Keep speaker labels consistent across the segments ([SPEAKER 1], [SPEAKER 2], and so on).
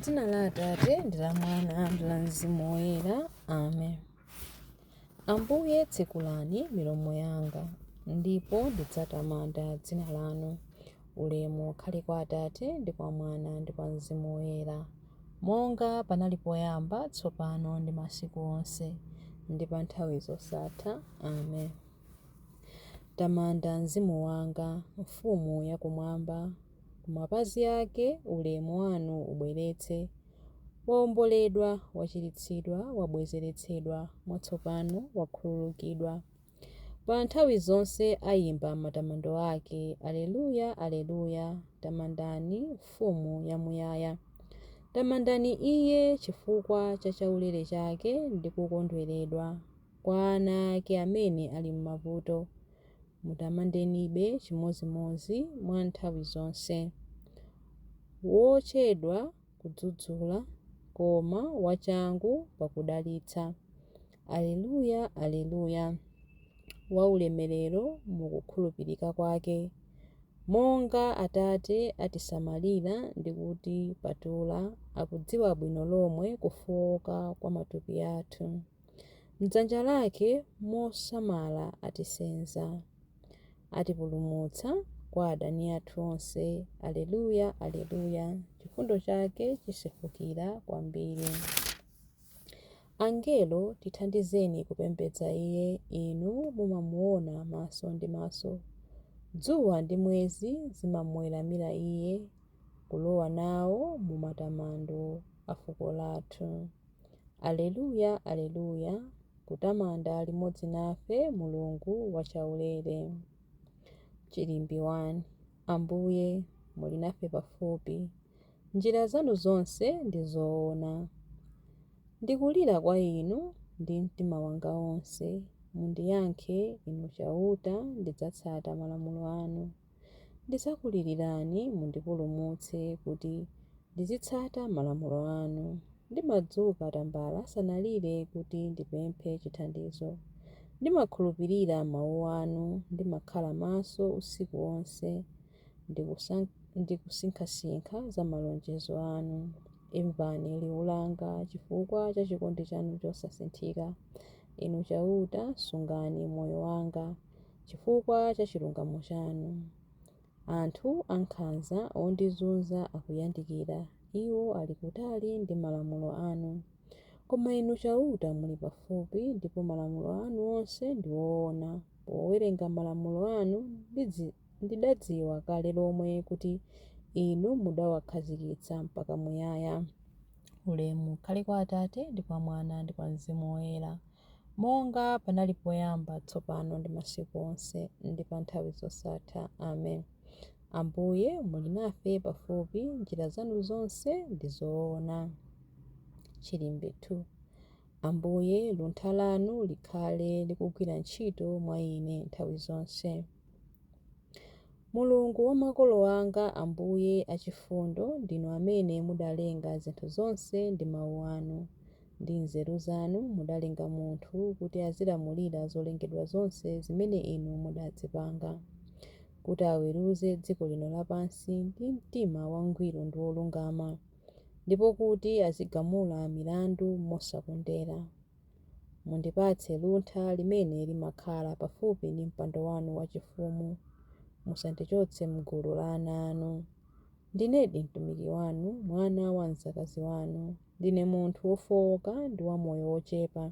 [SPEAKER 1] M'dzina la Atate ndi la Mwana ndi la Mzimu Woyera. Amen. Ambuye tsekulani milomo yanga, ndipo ndidzatamanda dzina lanu. Ulemu ukhale kwa Atate ndi kwa Mwana ndi kwa Mzimu Woyera, monga panali poyamba, tsopano ndi masiku onse, ndi pa nthawi zosatha. Amen. Tamanda mzimu wanga, Mfumu yakumwamba, ku mapazi ake ulemu wanu ubweretse. Waomboledwa, wachiritsidwa, wabwezeretsedwa mwatsopano, wakhululukidwa. Pa nthawi zonse ayimba matamando ake. Aleluya, Aleluya, tamandani Mfumu yamuyaya. Tamandani Iye chifukwa cha chaulere chake ndi kukondweredwa kwa ana ake amene ali m'mavuto. Mutamandenibe chimodzimodzi mwa nthawi zonse. Wochedwa kudzudzula, koma wachangu pakudalitsa. Aleluya, Aleluya. Waulemerero mu kukhulupirika kwake. Monga Atate atisamalira ndi kutipatula, akudziwa bwino lomwe kufowoka kwa matupi athu. M'dzanja lake mosamala atisenza, atipulumutsa kwa adani athu onse. Aleluya, Aleluya. Chifundo chake chisefukira kwambiri. Angelo, tithandizeni kupembedza Iye, inu mumamuona maso ndi maso. Dzuwa ndi mwezi zimamuweramira Iye, kulowa nawo mu matamando a fuko lathu. Aleluya, Aleluya, kutamanda limodzi nafe Mulungu wachaulere. Chilimbi 1. Ambuye, muli nafe pafupi. Njira zanu zonse ndi zoona. Ndikulira kwa Inu ndi mtima wanga wonse. Mundiyankhe, Inu Chauta, ndidzatsata malamulo anu. Ndidzakulilirani mundipulumutse kuti ndizitsata malamulo anu. Ndimadzuka tambala asanalire kuti ndipemphe chithandizo. Ndimakhulupirira mawu anu, ndimakhala maso usiku wonse ndikusinkhasinkha za malonjezo anu. Imvani liwu langa chifukwa cha chikondi chanu chosasinthika. Inu Chauta, sungani moyo wanga chifukwa cha chilungamo chanu. Anthu ankhanza ondizunza akuyandikira, iwo ali kutali ndi malamulo anu. Koma Inu Chauta muli pafupi, ndipo malamulo anu onse ndi oona. Powerenga malamulo anu ndidadziwa kale lomwe kuti Inu mudawakhazikitsa mpaka muyaya. Ulemu ukhale kwa Atate ndi kwa Mwana ndi kwa Mzimu Woyera, monga panali poyamba, tsopano ndi masiku onse, ndi pa nthawi zosatha. Amen. Ambuye, muli nafe pafupi, njira zanu zonse ndi zoona. Chilimbi 2. Ambuye, luntha lanu likhale likugwira ntchito mwa ine nthawi zonse. Mulungu wa makolo anga, Ambuye achifundo, ndinu amene mudalenga zinthu zonse ndi mawu anu. Ndi nzeru zanu mudalenga munthu kuti azilamulira zolengedwa zonse zimene inu mudazipanga, kuti aweruze dziko lino lapansi ndi mtima wangwiro ndi wolungama, ndipo kuti azigamula milandu mosakondera. Mundipatse luntha limene limakhala pafupi ndi mpando wanu wachifumu. Musandichotse m'gulu la ana anu. Ndinedi mtumiki wanu, mwana wa mdzakazi wanu. Ndine munthu wofowoka ndi wa moyo wochepa.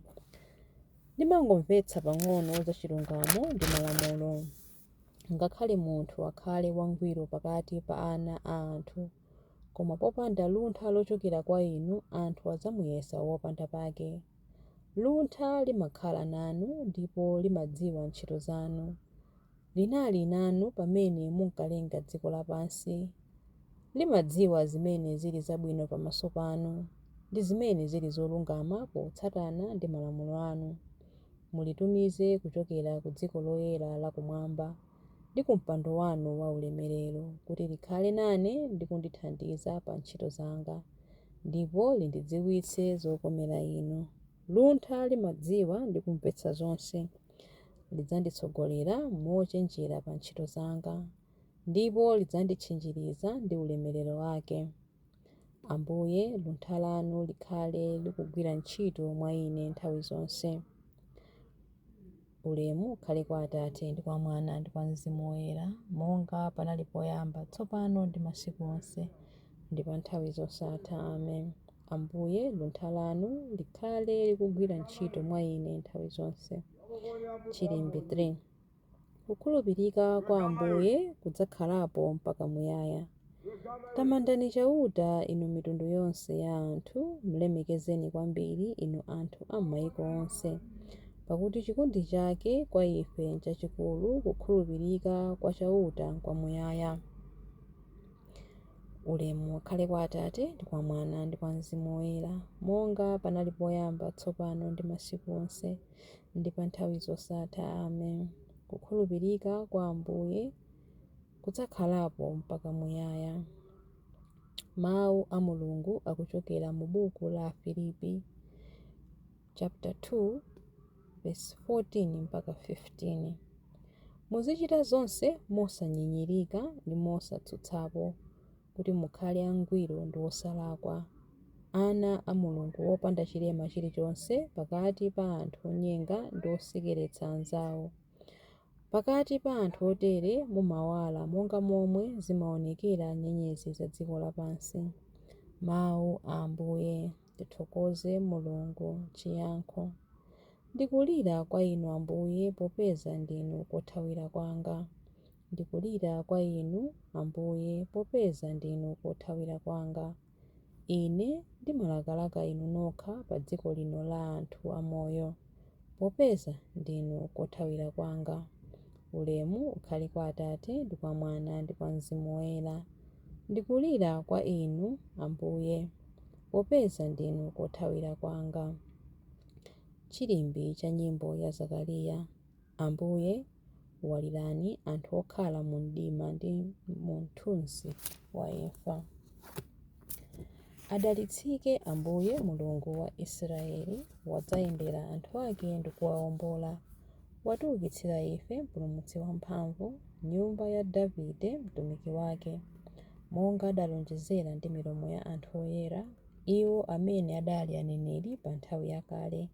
[SPEAKER 1] Ndimangomvetsa pang'ono za chilungamo ndi malamulo. Ngakhale munthu akhale wangwiro pakati pa ana a anthu, koma popanda luntha lochokera kwa inu, anthu adzamuyesa wopanda pake. Luntha limakhala nanu ndipo limadziwa ntchito zanu. Linali nanu pamene munkalenga dziko lapansi. Limadziwa zimene zili zabwino pamaso panu, ndi zimene zili zolungama potsatana ndi malamulo anu. Mulitumize kuchokera ku dziko loyera la kumwamba ndi ku mpando wanu waulemerero, kuti likhale nane ndi kundithandiza pa ntchito zanga, ndipo lindidziwitse zokomera inu. Luntha limadziwa ndi kumvetsa zonse. Lidzanditsogolera mochenjera pa ntchito zanga, ndipo lidzanditchinjiriza ndi ulemerero wake. Ambuye, luntha lanu likhale likugwira ntchito mwa ine nthawi zonse. Ulemu ukhale kwa Atate, ndi kwa Mwana, ndi kwa Mzimu Woyera, monga panali poyamba, tsopano ndi masiku onse, ndi pa nthawi zosatha. Amen. Ambuye, luntha lanu likhale likugwira ntchito mwa ine nthawi zonse. Chilimbi 3. Kukhulupirika kwa Ambuye kudzakhalapo mpaka muyaya. Tamandani Chauta, inu mitundu yonse ya anthu, mlemekezeni kwambiri, inu anthu a m'maiko onse. Pakuti chikondi chake kwa ife nchachikulu, kukhulupirika kwa Chauta nkwamuyaya. Ulemu ukhale kwa Atate, ndi kwa Mwana, ndi kwa Mzimu Woyera, monga panali poyamba, tsopano ndi masiku onse, ndi pa nthawi zosatha. Amen. Kukhulupirika kwa Ambuye kudzakhalapo mpaka muyaya. Mawu a Mulungu akuchokera mu buku la Afilipi chapter 2 verse 14 mpaka 15. Muzichita zonse mosanyinyirika ndi mosatsutsapo, kuti mukhale angwiro ndi osalakwa, ana a Mulungu wopanda chilema chilichonse pakati pa anthu onyenga ndi osokeretsa anzawo. Pakati pa anthu otere mumawala monga momwe zimaonekera nyenyezi za dziko lapansi. Mawu a Ambuye. Tithokoze Mulungu. Chiyankho. Ndikulira kwa Inu Ambuye, popeza ndinu kothawira kwanga. Ndikulira kwa Inu, Ambuye, popeza ndinu kothawira kwanga. Ine ndimalakalaka Inu nokha pa dziko lino la anthu amoyo, popeza ndinu kothawira kwanga. Ulemu ukhale kwa Atate, ndi kwa Mwana, ndi kwa Mzimu Woyera. Ndikulira kwa Inu, Ambuye, popeza ndinu kothawira kwanga. Chilimbi cha nyimbo ya Zakariya. Ambuye, walirani anthu okhala mu mdima ndi mu mthunzi wa imfa. Adalitsike Ambuye Mulungu wa Israeli, wadzayendera anthu ake ndi kuwawombola. Watiukitsira ife Mpulumutsi wamphamvu, nyumba ya Davide mtumiki wake, monga adalonjezera ndi milomo ya anthu oyera, iwo amene adali aneneri pa nthawi yakale.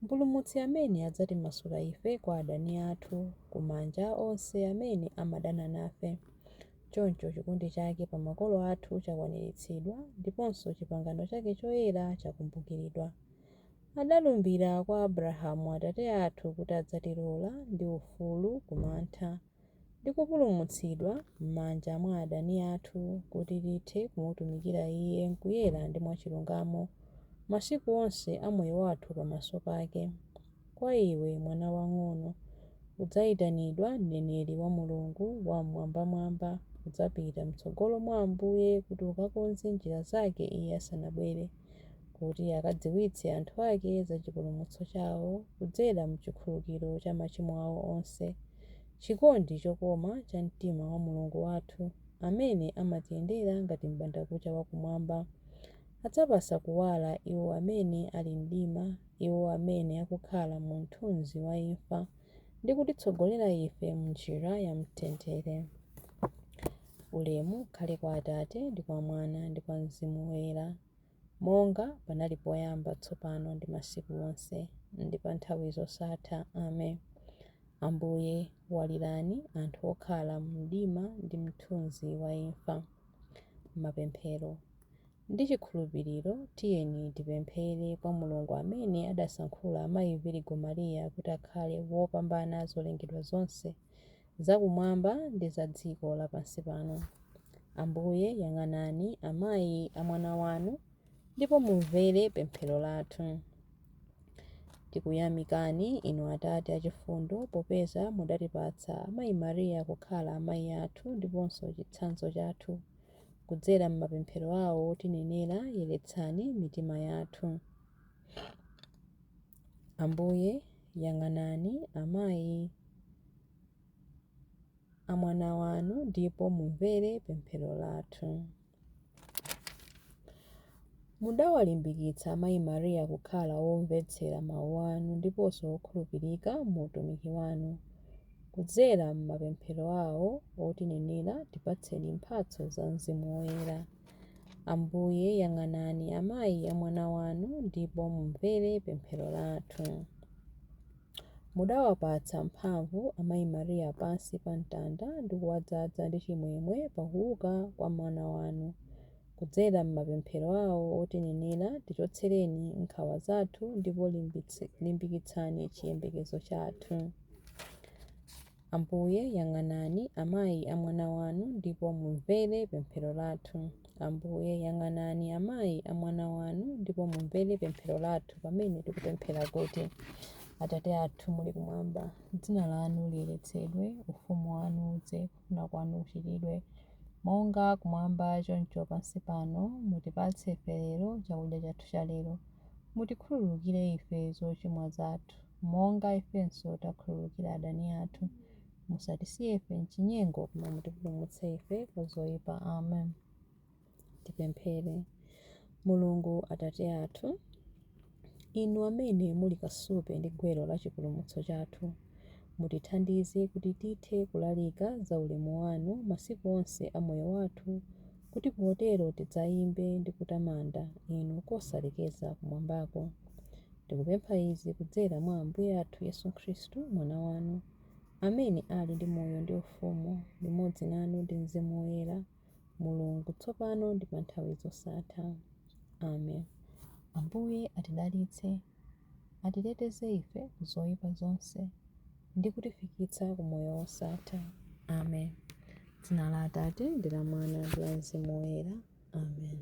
[SPEAKER 1] Mpulumutsi amene adzatimasula ife kwa adani athu, ku manja a onse amene amadana nafe. Choncho chikondi chake pa makolo athu chakwaniritsidwa, ndiponso chipangano chake choyera chakumbukiridwa. Adalumbira kwa Abrahamu atate athu kuti adzatilola ndi ufulu ku mantha, ndi kupulumutsidwa m'manja mwa adani athu, kuti tithe kumutumikira Iye m'kuyera ndi mwachilungamo masiku onse a moyo wathu pamaso pake. Kwa iwe, mwana wang'ono, udzayitanidwa mneneri wa Mulungu Wam'mwambamwamba. Udzapita m'tsogolo mwa Ambuye kuti ukakonze njira zake Iye asanabwere, kuti akadziwitse anthu ake za chipulumutso chawo kudzera m'chikhululukiro cha machimo awo onse. Chikondi chokoma cha mtima wa Mulungu wathu, amene amatiyendera ngati m'bandakucha wakumwamba, adzapatsa kuwala iwo amene ali mdima, iwo amene akukhala mu mthunzi wa imfa, ndi kutitsogolera ife m'njira ya mtendere. Ulemu ukhale kwa Atate, ndi kwa Mwana, ndi kwa Mzimu Woyera, monga panali poyamba, tsopano ndi masiku onse, ndi pa nthawi zosatha. Amen. Ambuye, walirani anthu okhala mu mdima ndi mthunzi wa imfa. Mapemphero. Ndi chikhulupiriro tiyeni tipemphere kwa Mulungu amene adasankhula Amayi Virgo Maria kuti akhale wopambana zolengedwa zonse zakumwamba ndi za dziko lapansi pano. Ambuye, yang'anani amayi a mwana wanu ndipo mumvere pemphero lathu. Tikuyamikani inu Atate achifundo, popeza mudatipatsa Amayi Maria kukhala amayi athu ndiponso chitsanzo chathu. Kudzera m'mapemphero awo otinenera, yeretsani mitima yathu. Ambuye, yang'anani amayi a mwana wanu ndipo mumvere pemphero lathu. Mudawalimbikitsa Amayi Maria kukhala womvetsera mawu anu ndiponso wokhulupirika mu utumiki wanu. Kudzera m'mapemphero awo otinenera, tipatseni mphatso za Mzimu Woyera. Ambuye, yang'anani amayi a Mwana wanu ndipo mumvere pemphero lathu. Mudawapatsa mphamvu Amayi Maria pansi pa mtanda ndi kuwadzaza ndi chimwemwe pa kuuka kwa Mwana wanu. Kudzera m'mapemphero awo otinenera, tichotsereni nkhawa zathu ndipo limbikitsani chiyembekezo chathu. Ambuye, yang'anani amayi a Mwana wanu ndipo mumvere pemphero lathu. Ambuye, yang'anani amayi a Mwana wanu ndipo mumvere pemphero lathu pamene tikupemphera kuti, Atate athu muli kumwamba, dzina lanu liyeretsedwe, ufumu wanu udze, kufuna kwanu kuchitidwe, monga kumwamba choncho pansi pano. Mutipatse ife lero chakudya chathu cha lero. Mutikhululukire ife zochimwa zathu, monga ifenso takhululukira adani athu. Musatisiye ife m'chinyengo, koma mutipulumutse ife kwa zoyipa. Amen. Tipemphere. Mulungu Atate athu, Inu amene muli kasupe ndi gwero la chipulumutso chathu, mutithandize kuti tithe kulalika za ulemu wanu masiku onse a moyo wathu, kuti potero tidzayimbe ndi kutamanda Inu kosalekeza kumwambako. Tikupempha izi kudzera mwa Ambuye athu Yesu Khristu, Mwana wanu, amene ali ndi moyo ndi ufumu, limodzi nanu ndi Mzimu Woyera, Mulungu, tsopano ndi pa nthawi zosatha. Amen. Ambuye atidalitse, atiteteze ife ku zoyipa zonse, ndi kutifikitsa ku moyo wosatha. Amen. Dzina la Atate ndi la Mwana ndi la Mzimu Woyera. Amen.